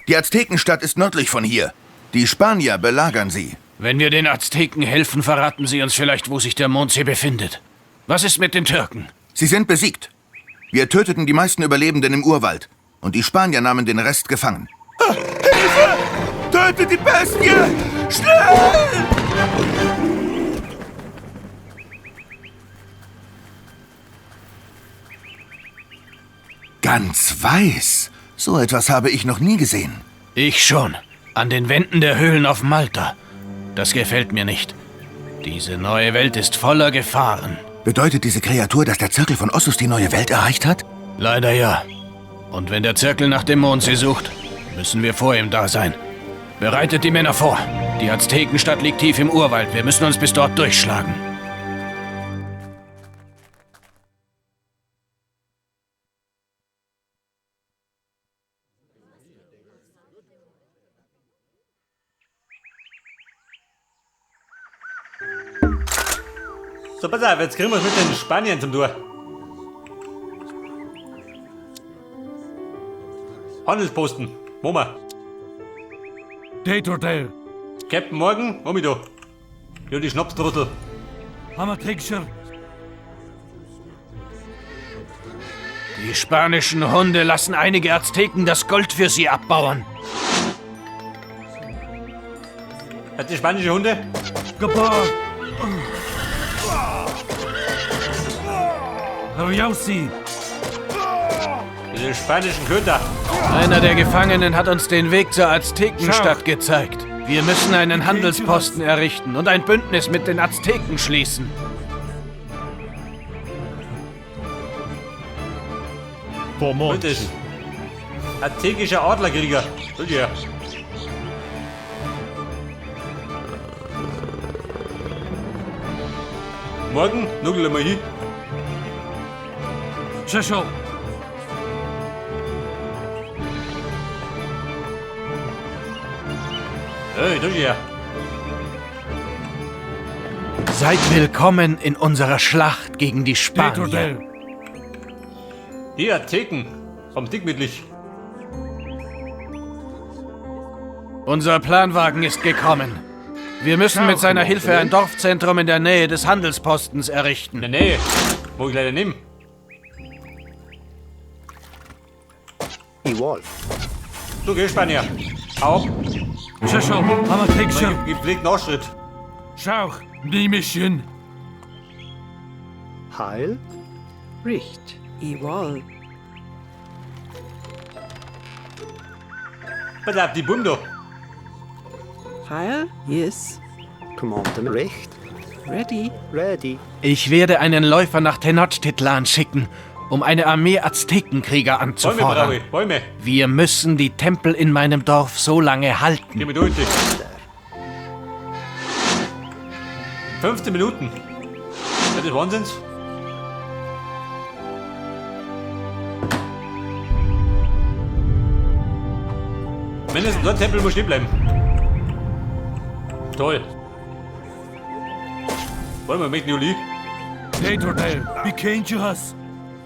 Die Aztekenstadt ist nördlich von hier. Die Spanier belagern sie. Wenn wir den Azteken helfen, verraten sie uns vielleicht, wo sich der Mondsee befindet. Was ist mit den Türken? Sie sind besiegt. Wir töteten die meisten Überlebenden im Urwald. Und die Spanier nahmen den Rest gefangen. Ah, Hilfe! Tötet die Bestie! Schnell! Ganz weiß. So etwas habe ich noch nie gesehen. Ich schon. An den Wänden der Höhlen auf Malta. Das gefällt mir nicht. Diese neue Welt ist voller Gefahren. Bedeutet diese Kreatur, dass der Zirkel von Ossus die neue Welt erreicht hat? Leider ja. Und wenn der Zirkel nach dem Mondsee sucht, müssen wir vor ihm da sein. Bereitet die Männer vor. Die Aztekenstadt liegt tief im Urwald. Wir müssen uns bis dort durchschlagen. So, pass auf, jetzt kriegen wir es mit den Spaniern zum Tor. Handelsposten, wo wir? Datordale. Captain Morgan, wo mich da? Ja, die Schnapstrottel. Hammer Texture. Die spanischen Hunde lassen einige Azteken das Gold für sie abbauen. Hat die spanische Hunde? Gabar. Ryausi. Diese spanischen Köter. Einer der Gefangenen hat uns den Weg zur Aztekenstadt gezeigt. Wir müssen einen Handelsposten errichten und ein Bündnis mit den Azteken schließen. Und das aztekischer Adlerkrieger. Schau dir. Morgen nuckeln wir hin. Shesho. Hey, da her. Seid willkommen in unserer Schlacht gegen die Spanier. Datordale. Die Azteken. Vom Dickmittlich. Unser Planwagen ist gekommen. Wir müssen mit seiner Hilfe ein Dorfzentrum in der Nähe des Handelspostens In errichten. der Nähe. Wo ich leider nimm. Igual. Du gehst, Spanier. Hau ab. Shesho. Hammer Texture. Gepflegt Nachschritt. Schauch. Nimishin. Heil. Richt. Ewol. Pass auf, die Bum da. Heil. Yes. Commandement. Recht. Ready. Ready. Ich werde einen Läufer nach Tenochtitlan schicken, um eine Armee Aztekenkrieger Bäume anzufordern. brauche ich. Bäume. Wir müssen die Tempel in meinem Dorf so lange halten. Geh mir durch. 15 Minuten. Das ist Wahnsinns. Mindestens ein Tempel muss stehen bleiben. Toll. Wollen wir mit Juli? Datordale. Bikenjuhas.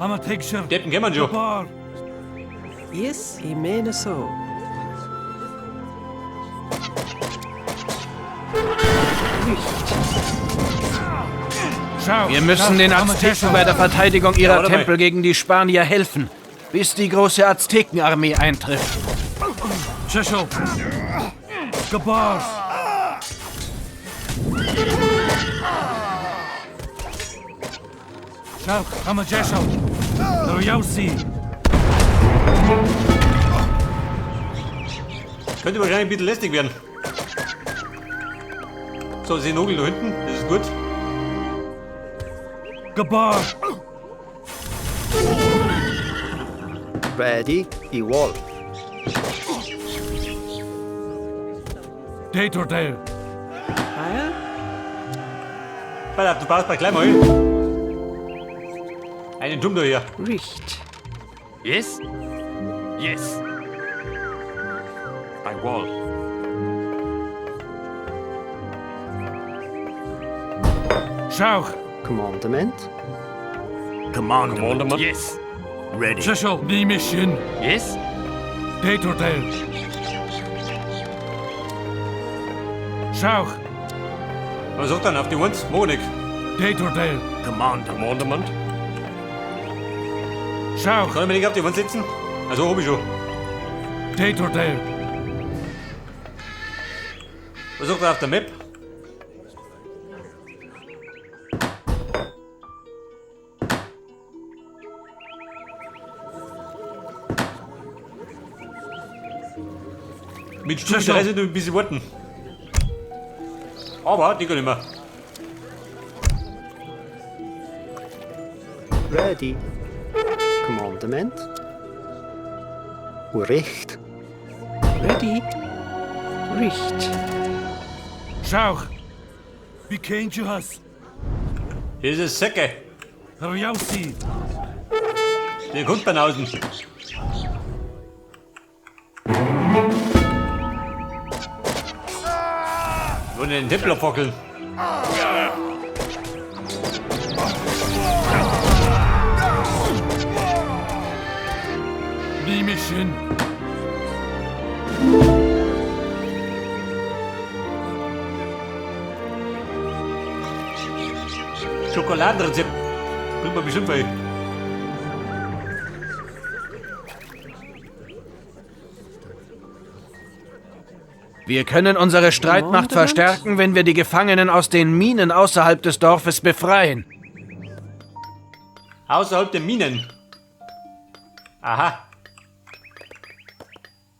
Hammer Texture. Deppen kennen wir schon. Gabar. Yes. Imene so. Richt. Schauch. Wir müssen den Hammer Azteken Texture. bei der Verteidigung Ja, ihrer warte mal. Tempel gegen die Spanier helfen, bis die große Aztekenarmee eintrifft. Shesho. Gabar. Schauch. Hammer Jesho. Ryausi. Könnte wahrscheinlich ein bisschen lästig werden. So, sie Nogel da hinten, das ist gut. Gabar. Ready. Igual. Datordale. Heil. Pass auf, du baust mal gleich mal hin. Einen Turm da hier. Richt. Yes? Yes. By wall. Schauch. Commandement. Commandement. Yes. Ready. Shesho. Nimishin. Yes? Datordale. Schauch. Was sagt dann auf die 1? Monik. Datordale. Commandement. Schauch. Kann ich mich nicht auf die 1 setzen? Also hab ich schon. Datordale. Was sagt er auf der Map? Mit Stufe Schau. 3 sind wir ein bisschen warten. Aber die kann ich mehr. Ready. Commandement. Recht. Ready. Richt. Schauch. Bekentje has. Hier ist es Säcke. Rjausi. Den Kundbanausen. Wollen den Tempel abfackeln. Nimishin. Schokoladenrezept. Bringt man bestimmt bei. Wir können unsere Streitmacht verstärken, wenn wir die Gefangenen aus den Minen außerhalb des Dorfes befreien. Außerhalb der Minen. Aha.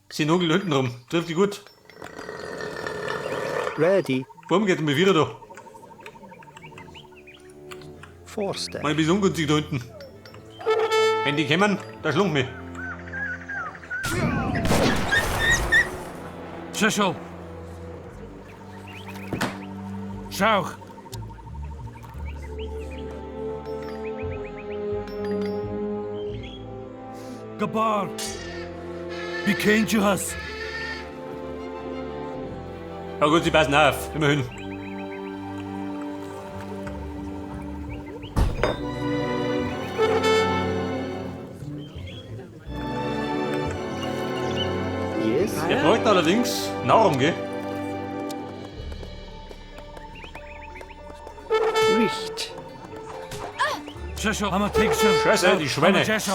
Sie nogel hinten rum. Trifft die gut. Ready. Warum geht mir wieder da? Forster. Mal ein bisschen ungünstig da hinten. Wenn die kommen, da schlug mich. Tschechel. Schauch. Gabar. Bekentje has. Ja gut, sie passen auf. Immerhin. Yes. Wir bräuchten allerdings Nahrung, gell? Richt. Tschechel. Amatekscher. Scheiße, die Schweine. Tschechel.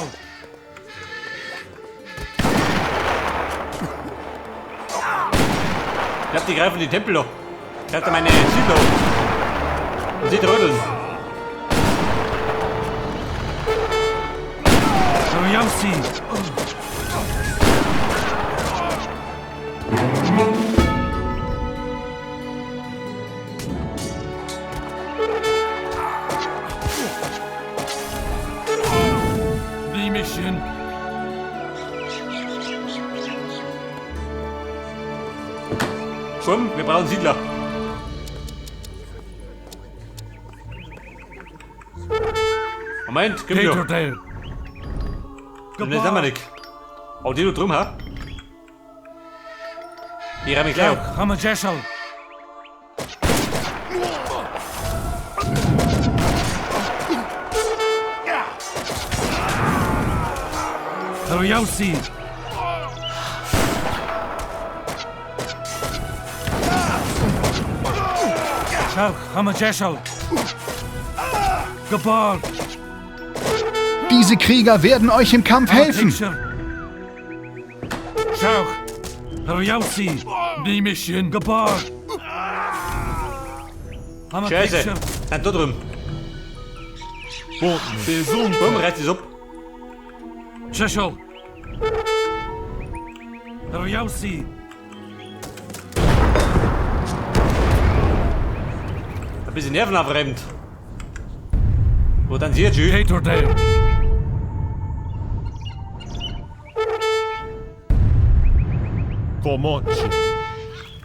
Ich glaub, die greifen die Tempel an. Greift meine Siedler an. Und sie trödeln. Rjausi. Nimishin. Komm, wir brauchen Siedler. Moment, komm schon. Datordale. Das haben wir nicht. Aber die du drum, ha? Ich reih mich gleich ab. Schauch. Amajeschel. Rjausi. Schauch. Amajeschel. Gabar. Diese Krieger werden euch im Kampf helfen. Schauch. Rjausi. Nimishin. Gabar. Scheiße. Dann da drüben. Komm, reiß das ab. Tschechel. Rjausi. Ein bisschen nervenaufreibend. Wo dann sie jetzt schon? Datordale.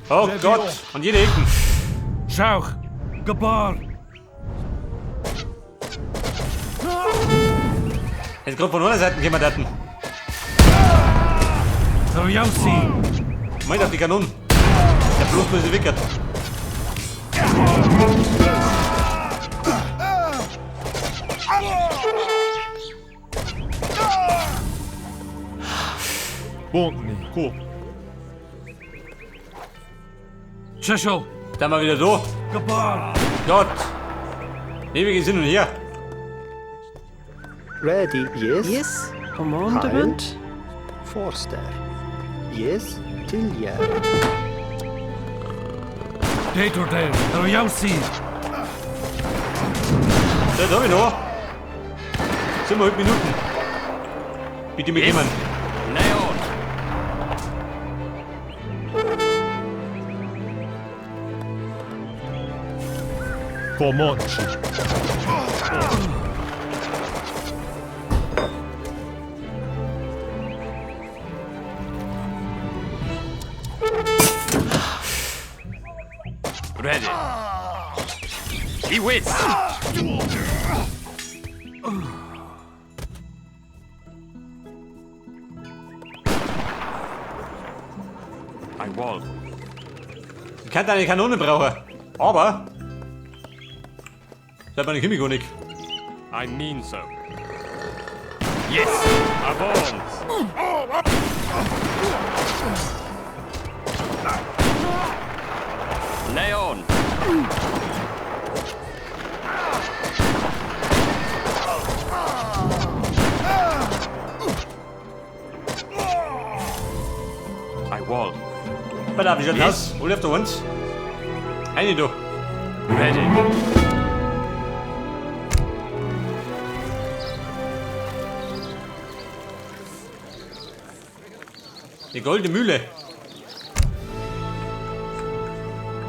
Oh Gott, an jede Ecken. Schauch. Gabar. Jetzt gerade von einer Seite kommen Daten. Rjausi. Moment, auf die Kanonen. Der bloß böse Wickert. Tschechel. Dann mal wieder so. Gott. Ewige Hin und her. Ready. Yes. Yes. Commandement. Forster. Yes. Tiljer. Datordale. Rjausi. Das hab ich noch. 7,5 Minuten. Bitte mit jemand. Neon. Comanche. Ready. Iwis. I wall. Ich kann eine Kanone brauchen. Aber. Das hat meine Chemikonik. I mean so. Yes. Avance. Leon. I wall. Pass auf, wie schaut aus? Alle auf der 1. Eine da. Ready. Die goldene Mühle.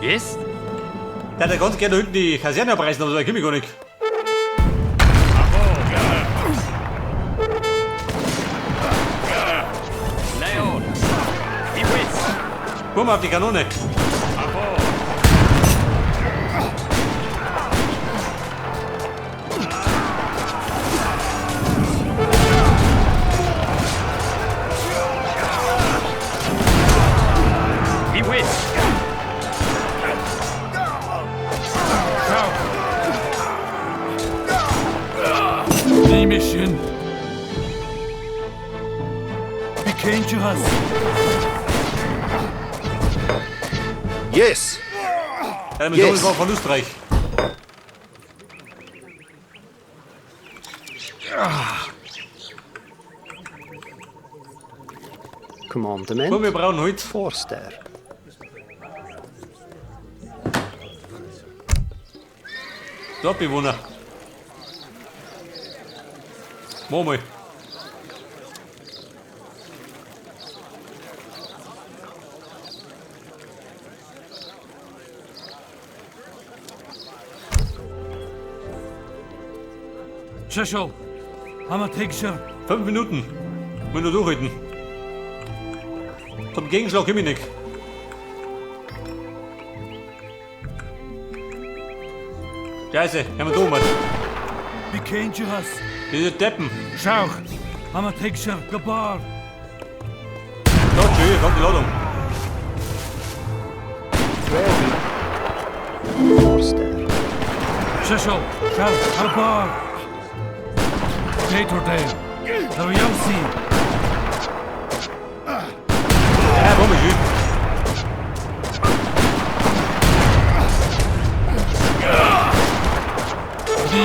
Yes. Der hat ja ganz gerne da hinten die Kaserne abreißen, aber so komme ich gar nicht. Leon. Iwis. Guck mal auf die Kanone. Iwis. Mission. Bekenntnis. Yes. Ja, mit Yes. yes. war verlustreich. Commandement. Guck, wir brauchen Holz. Forster. Dorfbewohner. Mach mal. Schüssel. Hammer Tigscher. 5 Minuten. Muss nur durchhalten. Zum Gegenschlag komme ich nicht. Scheiße, haben wir da was. Bekenntnis. Diese Deppen. Schauch. Hammer Tigscher. Gebar. Da, schön, kommt die Ladung. Ready. Forster. Schüssel. Schauch. Gebar. Datordale. Rjausi. Ja, komm ich schön.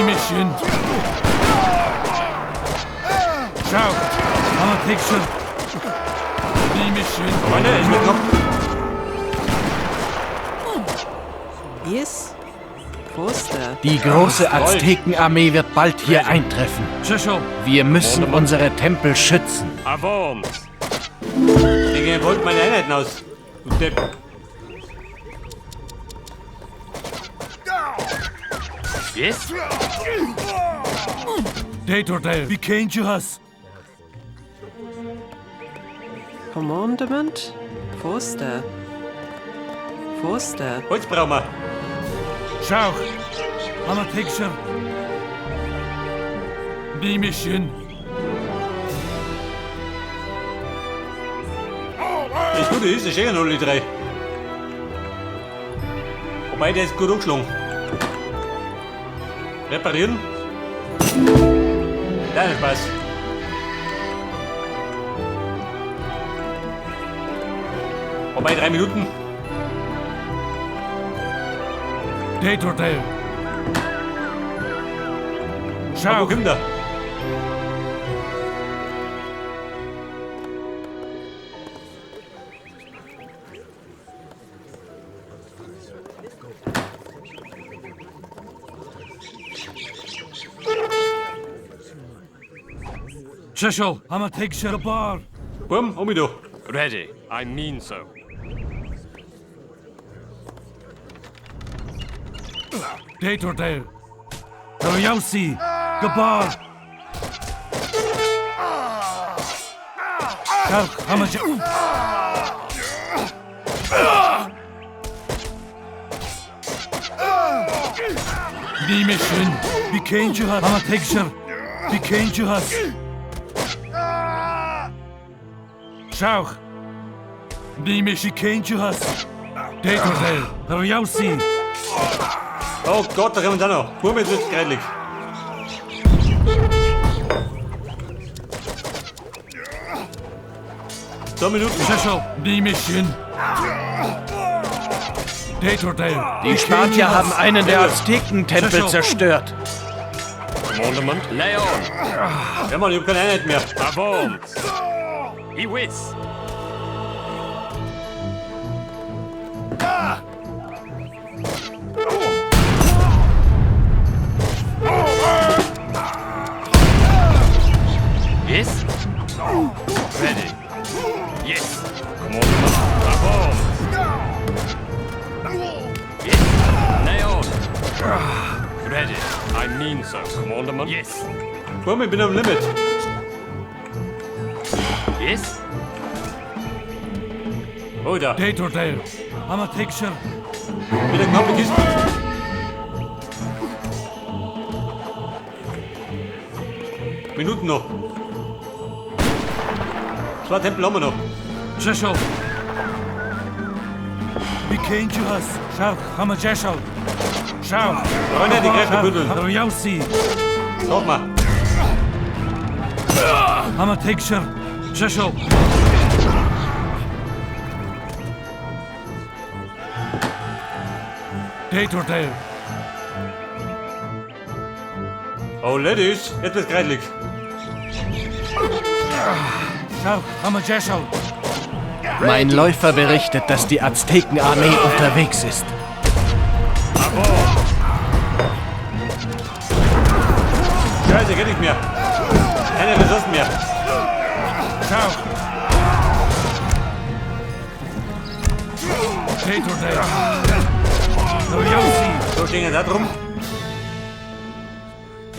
Mission. Schauch. Hammer Tigscher. Mission. Freunde, ich bin noch. Yes. Forster. Die große Aztekenarmee wird bald hier eintreffen. Schüssel. Wir müssen unsere Tempel schützen. Avance. Ich wollte meine Einheiten aus. Du Depp. Yes. Datordale. Bekenntnis. Commandement. Forster. Forster. Holz brauchen wir. Schauch. Hammer Tigscher. Mission. Das Gute ist, es stehen alle drei. Wobei, der ist gut angeschlagen. Reparieren. Dein Spaß. Wobei, 3 Minuten. Déitor Aber wo Schau. kommt der? Shishel, I'm a take shit bar. Bumm, um mich da. Ready. I mean so. Déitor Dale. Royausi, Gabar. Schau, I'm a Nimishin, Bikenjuhas, I'm a take shit. Bikenjuhas. Schau. Nimish Bikenjuhas. Déitor Dale. Royausi. Oh Gott, da kommen da noch. Bumm, jetzt wird's greidlich. Zwei Minuten. Shishel, Nimishin. Déitor Dale. Die Spanier haben einen der Aztekentempel zerstört. Commandement. Lay on. Ja, Mann, ich hab keine Einheit mehr. Avance. Iwis. Yes. Ready. Yes. Commandement. Avance. Yes. Lay on. Ready. I mean so. Commandement. Yes. Bumm, ich bin am Limit. Yes. Oh, da. Déitor Dale. I'm a take shit. Wieder knappe Kiste. Minuten noch. Zwei Tempel haben wir noch. Shishel. Bikenjuhas. Schau, I'm a Jeshel. Schau. Freunde, die Kräfte bündeln. Royausi. Sag mal. I'm a take shit. Shishel. Déitor Dale. Oh, Ladies, jetzt wird's greidlich. Schau, I'm a Jeshel. Mein Läufer berichtet, dass die Aztekenarmee unterwegs ist. Scheiße, geht nicht mehr. Keine Ressourcen mehr. Schau. Déitor Dale. Royausi. So stehen da drum.